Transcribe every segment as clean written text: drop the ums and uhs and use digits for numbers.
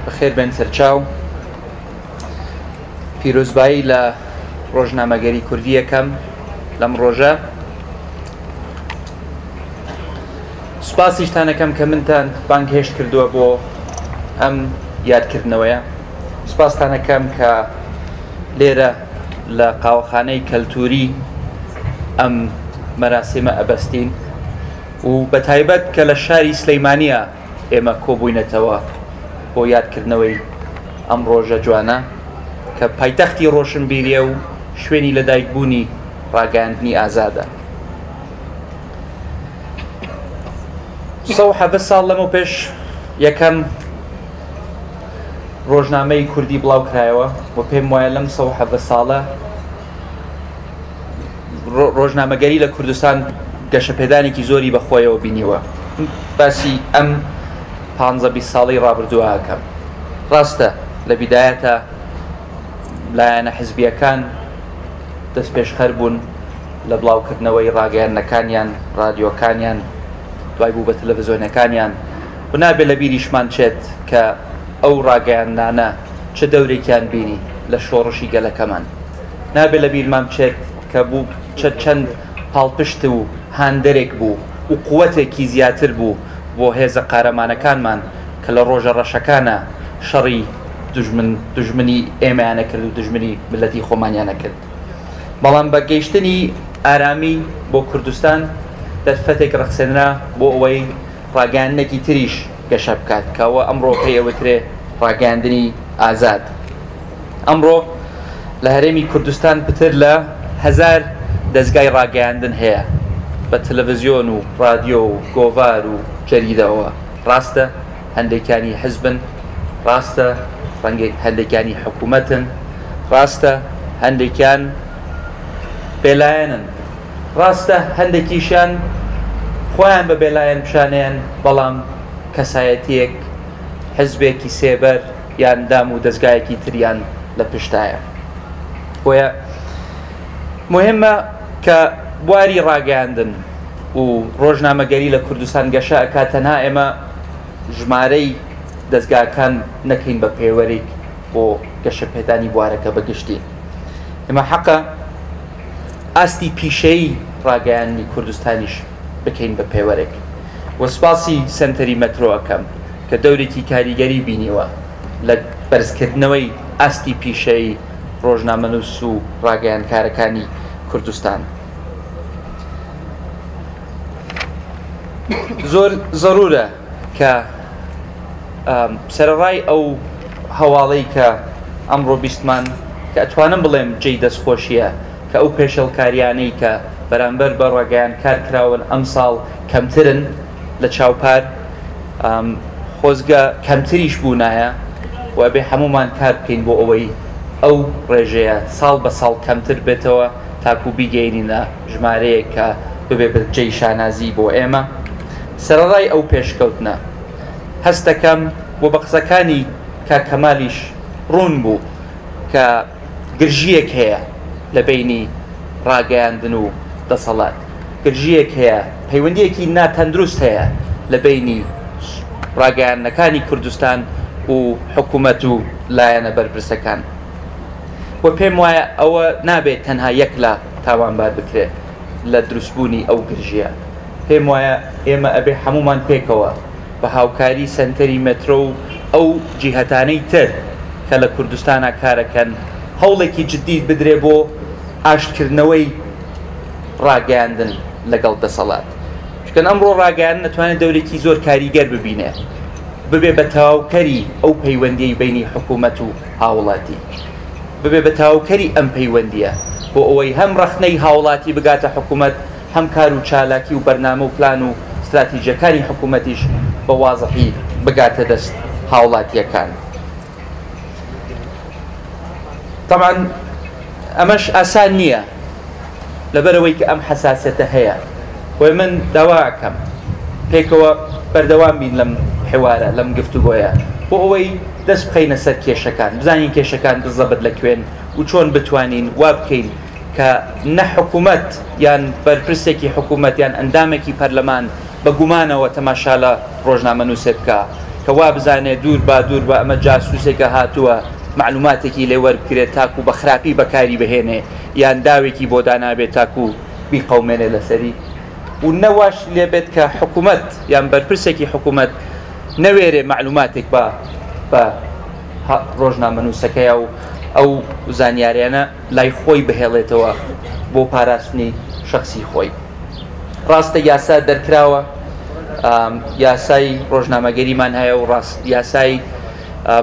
بەخێر بێن سەرچاو. پیرۆزبایی لە ڕۆژنامەگەری کوردی یەکەم لەم ڕۆژە. سوپاسیشتانەکەم کە منتان بانگهێشت کردووە بۆ ئەم یادکردنەوەیە. سوپاستانەکەم کە لێرە لە قاوەخانەی کەلتوری ئەم مەراسیمە ئەبەستین و بە تایبەت کە لە شاری سلەیمانیە ئێمە کۆبووینەتەوە بۆ یادکردنەوەی ئەم ڕۆژە جوانە کە پایتەختی ڕۆشنبیریە و شوێنی لەدایکبوونی ڕاگەیاندنی ئازادە. 117 ساڵ لەمەو پێش یەکەم ڕۆژنامەی کوردی بڵاو کرایەوە و پێم وایە لەم 117 ساڵە ڕۆژنامەگەری لە کوردستان گەشەپێدانێکی زۆری بەخۆیەوە بینیوە. باسی ئەم پانزە 20 ساڵەی ڕابردووە ئەکەم. ڕاستە لە بیدایەتە لایەنە حزبیەکان دەستپێشخەر بوون لە بڵاوکردنەوەی ڕاگەیاندنەکانیان، ڕادیۆکانیان، دوای بوو بە تەلەڤزیۆنەکانیان و نابێ لە بیریشمان چێت کە ئەو ڕاگەیاندنانە چ دەورێکیان بینی لە شۆڕشی گەلەکەمان. نابێ لە بیرمان بچێت کە بوو چەند پاڵپشت و هاندەرێک بوو و قوتێکی زیاتر بوو بۆ هێزە قارەمانەکانمان کە لە ڕۆژە ڕەشەکانە شەڕی دوژمنی ئێمەیانە کرد و دوژمنی ملەتی خۆمانیانە کرد. بەڵام بە گەیشتنی ئارامی بۆ کوردستان دەرفەتێک ڕەخسێنرا بۆ ئەوەی ڕاگەیاندنێکی تریش گەشە بکات کە ئەوە ئەمڕۆ پێی ئەوترێ ڕاگەیاندنی ئازاد. ئەمڕۆ لە هەرێمی کوردستان پتر لە 1000 دەزگای ڕاگەیاندن هەیە بە تەلەڤزیۆن و ڕادیۆ و گۆڤار و جەریدەوە. ڕاستە هەندێکیانی حزبن، ڕاستە ڕەنگە هەندێکیانی حکوومەتن، ڕاستە هەندێکیان بێلایەنن، ڕاستە هەندێکیشیان خۆیان بە بێلایەن پیشانیان، بەڵام کەسایەتیەک، حزبێکی سێبەر یان دام و دەزگایەکی تریان لە پشتایە. بۆیە مهمە کە بواری ڕاگەیاندن و ڕۆژنامەگەری لە کوردستان گەشە ئەکات، تەنها ئێمە ژمارەی دەزگاکان نەکەین بە پێوەرێک بۆ گەشەپێدانی بوارەکە بە گشتی. ئێمە حەقە ئاستی پیشەیی ڕاگەیاندنی کوردستانیش بکەین بە پێوەرێک. و سپاسی سەنتەری مەترۆ ئەکەم کە دەورێکی کاریگەری بینیوە لە بەرزکردنەوەی ئاستی پیشەیی ڕۆژنامەنووس و ڕاگەیاندکارەکانی کوردستان. زۆر زەرورە کە سەرەڕای ئەو هەواڵەی کە ئەمڕۆ بیستمان کە ئەتوانم بڵێم جێی دەستخۆشیە کە ئەو پێشێڵکاریانەی کە بەرامبەر بە ڕاگەیاندکار کراون ئەمساڵ کەمترن لە چاوپار، خۆزگە کەمتریش بوونایە و ئەبێ هەمومان کار بکەین بۆ ئەوەی ئەو ڕێژەیە ساڵ بە ساڵ کەمتر بێتەوە تاکو بیگەینینە ژمارەیەک کە ببێ بە جێی شانازی بۆ ئێمە. سەرەڕای ئەو پێشکەوتنە هەستەکەم و بە قسەکانی کاک کەمالیش ڕوون بوو کە گرژییەک هەیە لە بەینی ڕاگەیاندن و دەسەڵات، گرژییەک هەیە، پەیوەندییەکی ناتەندروست هەیە لە بەینی ڕاگەیاندنەکانی کوردستان و حکوومەت و لایەنە بەرپرسەکان و پێم وایە ئەوە نابێت تەنها یەک لا تاوانبار بکرێت لە دروستبوونی ئەو گرژییە. پێم وایە ئێمە ئەبێ هەموومان پێکەوە بە هاوکاری سەنتەری مێترۆ و ئەو جیهەتانەی تر کە لە کوردستانا کارەکەن هەوڵێکی جدی بدرێ بۆ ئاشتکردنەوەی ڕاگەیاندن لەگەڵ دەسەڵات. چونکە ئەمڕۆ ڕاگەیاندن ئەتوانێت دەورێکی زۆر کاریگەر ببینێ، ببێ بە تەواوکەری ئەو پەیوەندیەی بەینی حکوومەت و هاوڵاتی، ببێ بە تەواوکەری ئەم پەیوەندیە بۆ ئەوەی هەم ڕەخنەی هاوڵاتی بگاتە حکوومەت، هەم کار و چالاکی و بەرنامە و پلان و ستراتیجیەکانی حکوومەتیش بە وازحی بگاتە دەست هاوڵاتیەکان. تەبعەن ئەمەش ئاسان نییە لەبەرئەوەی کە ئەم حەساسیەتە هەیە. بۆیە من داوا ئەکەم پێکەوە بەردەوام بین لەم حوارە، لەم گفتوگۆیە، بۆ ئەوەی دەست بخەینە سەر کێشەکان، بزانین کێشەکان بزەبت لە کوێن و چۆن بتوانین وا بکەین کە نە حکومەت یان بەرپرسێکی حکومەت یان ئەندامێکی پەرلەمان بە گومانەوە تەماشا لە ڕۆژنامەنووسێ بکا. کە وا بزانێ دوور با دوور با ئەمە جاسووسێکە هاتووە مەعلووماتێکی لێ وەربگرێ تاکوو بە خراپی بەکاری بهێنێ یان داوێکی بۆ دانابێ تاکوو بیقەومێنێ لەسەری و نە واش لێ بێت کە حکوومەت یان بەرپرسێکی حکوومەت نەوێرێ مەعلووماتێک بە بە ڕۆژنامەنووسەکەیە و ئەو زانیاریانە لای خۆی بهێڵێتەوە بۆ پاراستنی شەخسی خۆی. ڕاستە یاسا دەرکراوە، یاسای ڕۆژنامەگەریمان هەیە و ڕاست یاسای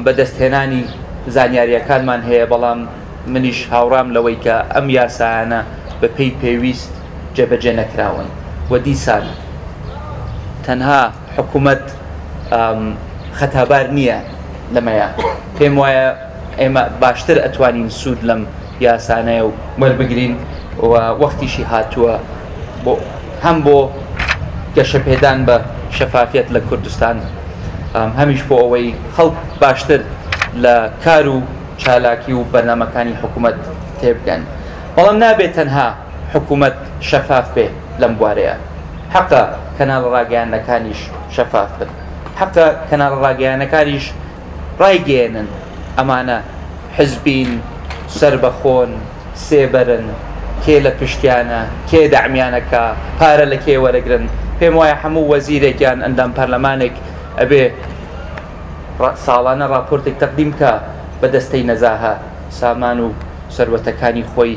بەدەستهێنانی زانیاریەکانمان هەیە، بەڵام منیش هاوڕام لەوەی کە ئەم یاسایانە بە پێی پێویست جێبەجێ نەکراون و دیسان تەنها حکومەت خەتابار نییە لەمەیە. پێم وایە ئێمە باشتر ئەتوانین سوود لەم یاسانەیە وەربگرین و وەختیشی هاتووە بۆ هەم بۆ گەشەپێدان بە شەفافیەت لە کوردستان، هەمیش بۆ ئەوەی خەڵک باشتر لە کار و چالاکی و بەرنامەکانی حکوومەت تێبگەن. بەڵام نابێت تەنها حکوومەت شەفاف بێ لەم بوارەیە، حەقە کەناڵە ڕاگەیاندنەکانیش شەفاف بن، حەقە کەناڵە ڕاگەیاندنەکانیش ڕایگەیەنن ئەمانە حزبین، سەربەخۆن، سێبەرن، کێ لە پشتیانە، کێ دەعمیانەکا، پارە لە کێ وەرەگرن. پێم وایە هەموو وەزیرێک یان ئەندام پەرلەمانێک ئەبێ ساڵانە ڕاپۆرتێک تەقدیم بکا بە دەستەی نەزاهە، سامان و سەروەتەکانی خۆی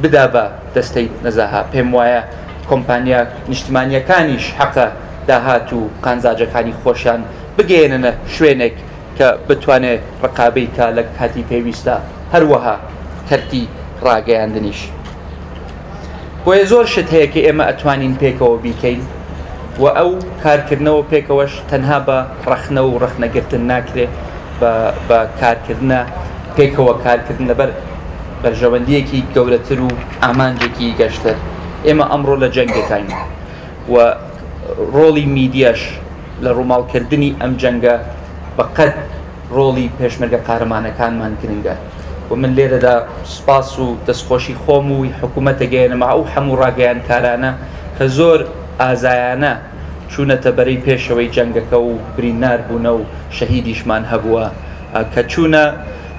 بدا بە دەستەی نەزاهە. پێم وایە کۆمپانیا نیشتمانییەکانیش حەقە داهات و قانزاجەکانی خۆشیان بگەیەننە شوێنێک کە بتوانێ ڕقابەی کا لە کاتی پێویستدا، هەروەها کەرتی ڕاگەیاندنیش. بۆیە زۆر شت هەیە کە ئێمە ئەتوانین پێکەوە بیکەین و ئەو کارکردنەوە پێکەوەش تەنها بە ڕەخنە و ڕەخنەگرتن ناکرێ، بە بە کارکردنە، پێکەوە کارکردن لەبەر بەرژەوەندییەکی گەورەتر و ئامانجێکی گەشتر. ئێمە ئەمڕۆ لە جەنگێکاین و ڕۆڵی میدیاش لە ڕووماڵکردنی ئەم جەنگە بە قەد ڕۆڵی پێشمەرگە قارەمانەکانمان گرنگە و من لێرەدا سوپاس و دەستخۆشی خۆم و حکوومەت دەگەیەنم ئەو هەموو ڕاگەیاندکارانە کە زۆر ئازایانە چوونەتە بەرەی پێشەوەی جەنگەکە و برینار بوونە و شەهیدیشمان هەبووە کە چوونە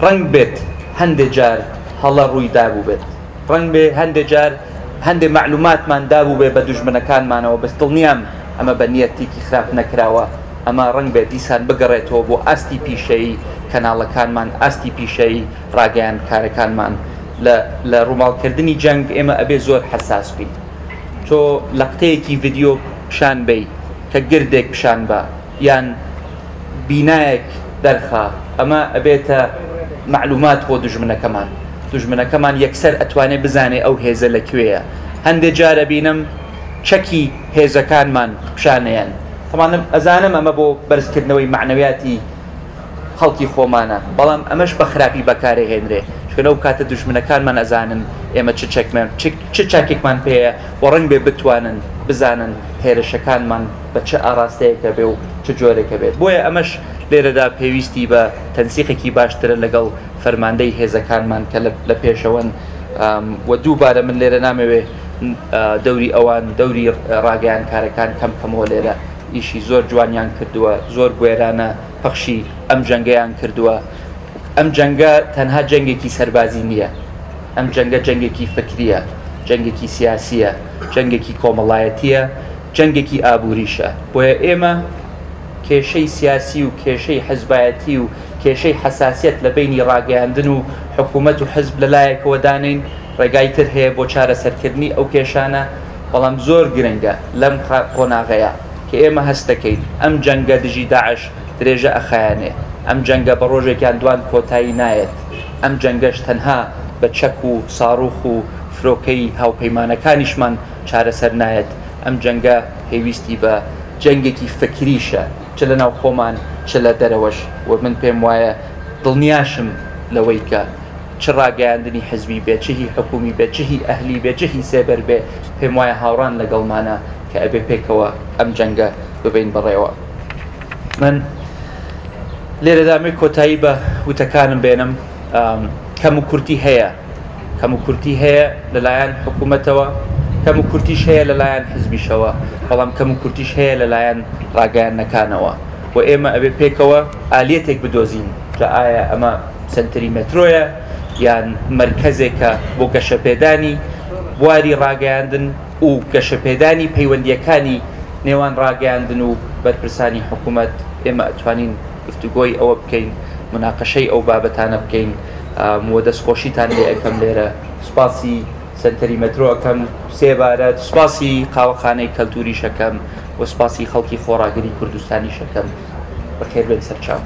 ڕەنگ بێت هەندێ جار هەڵە ڕووی دابووبێت. ڕەنگبێ هەندێ جار هەندێ مەعلوماتمان دابووبێ بە دوژمنەکانمانەوە بەس دڵنیام ئەمە بە نیەتێکی خراپ نەکراوە، ئەمە ڕەنگبێ دیسان بگەڕێتەوە بۆ ئاستی پیشەیی کەناڵەکانمان، ئاستی پیشەیی ڕاگەیاندکارەکانمان. لە لە ڕووماڵکردنی جەنگ ئێمە ئەبێ زۆر حەساس بین. تۆ لەقتەیەکی ڤیدیۆ پیشان بەی کە گردێک پیشان بە یان بینایەک دەرخا ئەمە ئەبێتە مەعلومات بۆ دوژمنەکەمان دوژمنەکەمان یەکسەر ئەتوانێ بزانێ ئەو هێزە لە کوێیە هەندێ جار ئەبینم چەکی هێزەکانمان پیشانەیەن تەمان ئەزانم ئەمە بۆ بەرزکردنەوەی مەعنەویاتی خەڵکی خۆمانە بەڵام ئەمەش بە خراپی بەکارەهێنرێ چونکە لەو کاتە دوژمنەکانمان ئەزانن ئێمە چ چەکمان چ چەکێکمان پێیە و ڕەنگبێ بتوانن بزانن هێرشەکانمان بە چ ئاراستەیەکە بێ و چ جۆرێکە بێت بۆیە ئەمەش لێرەدا پێویستی بە تەنسیقێکی باشترە لەگەڵ فەرماندەی هێزەکانمان کە لە پێشەوەن و دووبارە من لێرە نامەوێ دەوری ئەوان دەوری ڕاگەیاندکارەکان کەم کەمەوە لێرە ئیشی زۆر جوانیان کردووە زۆر بوێرانە پەخشی ئەم جەنگەیان کردووە ئەم جەنگە تەنها جەنگێکی سەربازی نییە ئەم جەنگە جەنگێکی فکریە جەنگێکی سیاسیە جەنگێکی کۆمەڵایەتیە جەنگێکی ئابووریشە، بۆیە ئێمە کێشەی سیاسی و کێشەی حزبایەتی و کێشەی حەساسیەت لە بەینی ڕاگەیاندن و حکوومەت و حزب لە لایەکەوە دانێین، ڕێگای تر هەیە بۆ چارەسەرکردنی ئەو کێشانە، بەڵام زۆر گرنگە لەم قۆناغەیا کە ئێمە هەست دەکەین ئەم جەنگە دژی داعش درێژە ئەخایەنێ، ئەم جەنگە بە ڕۆژێک یان دوان کۆتایی نایەت، ئەم جەنگەش تەنها بە چەک و ساڕوخ و فرۆکەی هاوپەیمانەکانیشمان چارەسەر نایەت، ئەم جەنگە پێویستی بە جەنگێکی فکریشە چ لە ناو خۆمان چ لە دەرەوەش و من پێم وایە دڵنیاشم لەوەی کە چ ڕاگەیاندنی حزبی بێ چ هی حکومی بێ چ هی ئەهلی بێ چ هی سێبەر بێ پێم وایە هاوڕان لەگەڵمانە کە ئەبێ پێکەوە ئەم جەنگە ببەین بەڕێوە. من لێرەدا ئەمەوێ کۆتایی بە وتەکانم بێنم کەم و کورتی هەیە کەموکورتی هەیە لەلایەن حکوومەتەوە، کەموکورتیش هەیە لەلایەن حزبیشەوە، بەڵام کەموکورتیش هەیە لەلایەن ڕاگەیاندنەکانەوە. و ئێمە ئەبێ پێکەوە ئالیەتێک بدۆزین، جا ئایا ئەمە سەنتەری مێترۆیە یان مەرکەزێکە بۆ گەشەپێدانی بواری ڕاگەیاندن و گەشەپێدانی پەیوەندییەکانی نێوان ڕاگەیاندن و بەرپرسانی حکوومەت، ئێمە ئەتوانین گفتوگۆی ئەوە بکەین، موناقەشەی ئەو بابەتانە بکەین و دەستخۆشیتان لێ ئەکەم لێرە سوپاسی سەنتەری مەترۆ ئەکەم سێبارە، سوپاسی قاوەخانەی کەلتووریش ئەکەم و سوپاسی خەڵکی خۆڕاگری کوردستانیش ئەکەم. بەخێربێن سەرچاو.